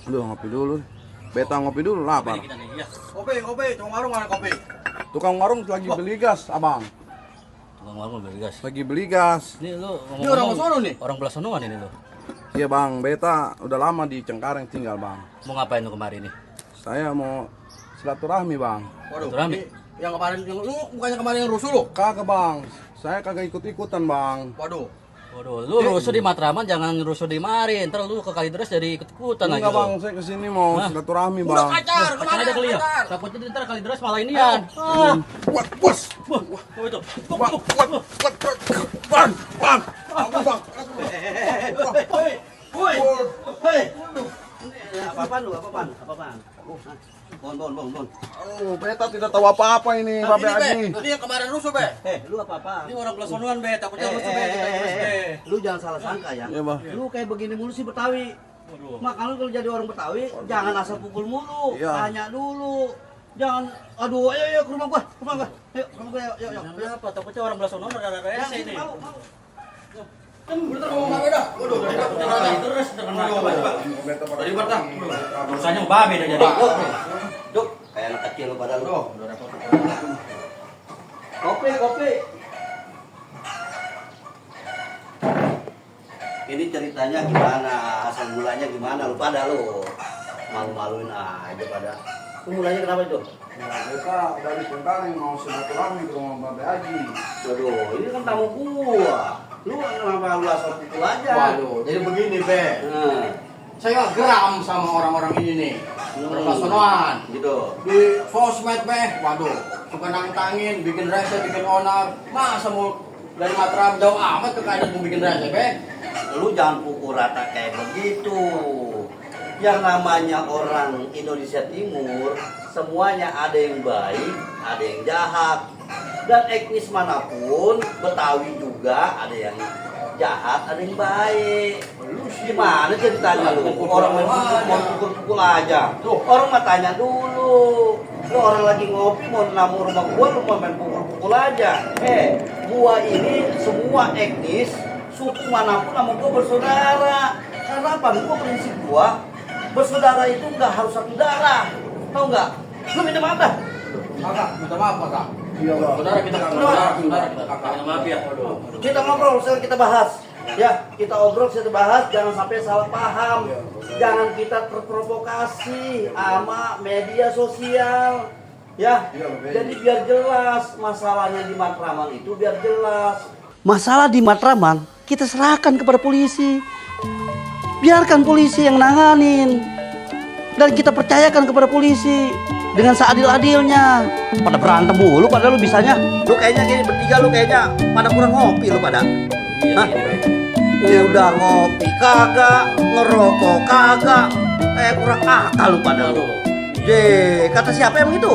Aduh, ngopi dulu. Beta ngopi dulu, lapar. Kopi, tukang warung mana kopi? Tukang warung lagi beli gas, abang. Tukang warung beli gas. Lagi beli gas. Ini lu Ini orang sono nih? Orang belah sonoan ini lu. Iya bang, beta udah lama di Cengkareng tinggal bang. Mau ngapain lu kemarin nih? Saya mau silaturahmi bang. Waduh, Silaturahmi? ini yang kemarin yang lu bukannya kemarin yang rusuh lu? Kagak bang, saya kagak ikut-ikutan bang. Waduh. Waduh, lu rusuh di Matraman jangan rusuh di mari. Ntar lu ke Kalideres jadi ikut-ikutan lagi Enggak lu. bang, saya kesini mau Hah? silaturahmi Udah bang. pacar, Pacar kemana? aja kali ya. Pacar. Takutnya ntar Kalideres malah ini ya. Buat bos, Wah, itu. bang. Aku bang. Hei. Apa-apaan lu? Apa-apaan? Bon. Oh, beta tidak tahu apa-apa ini, Babe Ini, Be. Haji. Ini yang kemarin rusuh, Be. Lu apa-apaan? Ini orang belah sonoan, Be. Takutnya rusuh, Be. Kita terus, Be. Lu jangan salah sangka ya. Iya bang. Lu kayak begini mulu sih Betawi. Makanya kalau jadi orang Betawi jangan asal pukul mulu, Iya. tanya dulu. Jangan, aduh, ayo ke rumah gua. Ayo, ke rumah gua, yuk. Kenapa? Takutnya orang belah sonoan ada rese ini. Mau. Udah ngomong apa dah? Waduh, Terus coba. Dari Batang. Urusannya babe dah jadi. Duk, kayak anak kecil lu pada lu. Udah repot. Kopi. Ini ceritanya gimana? Asal mulanya gimana? Lu pada lu. Malu-maluin aja pada. Lu mulanya kenapa itu? Nah, beta dari Cengkareng mau silaturahmi ke rumah Babe Haji. Waduh, ini kan tamu gua. Lu kenapa lu asal pukul aja? Waduh, jadi begini, Be. Nah, Saya geram sama orang-orang ini nih. Orang belah sonoan. gitu. Di sosmed, Be. Waduh, suka nantangin, bikin rese, bikin onar. Masa mau dari Mataram jauh amat ke Kalideres mau bikin rese, Be? Lu jangan pukul rata kayak begitu. Yang namanya orang Indonesia Timur, semuanya ada yang baik, ada yang jahat. Dan etnis manapun, Betawi juga ada yang jahat, ada yang baik. Lu gimana ceritanya lu? Orang main pukul aja. Orang mah tanya dulu. Lu orang lagi ngopi mau namu rumah gua, lu mau main pukul aja. Gua ini semua etnis, suku manapun sama gua bersaudara. Karena apa? Gua prinsip gua bersaudara itu nggak harus satu darah. Tahu nggak? Lu minta maaf dah. Kakak, minta maaf, Kakak. Iya bang. Saudara kita kakak. Maaf ya. Kita ngobrol, sekarang kita bahas. Ya, kita obrol, kita bahas, jangan sampai salah paham. Jangan kita terprovokasi sama media sosial. Ya, jadi biar jelas masalahnya di Matraman itu biar jelas. Masalah di Matraman kita serahkan kepada polisi. Biarkan polisi yang nanganin. Dan kita percayakan kepada polisi dengan seadil-adilnya. Pada berantem mulu, pada lu bisanya. Lu kayaknya gini bertiga, lu kayaknya pada kurang ngopi lu pada. Hah? Udah ngopi kagak, ngerokok kagak, kayak kurang akal lu pada lu. Kata siapa yang itu?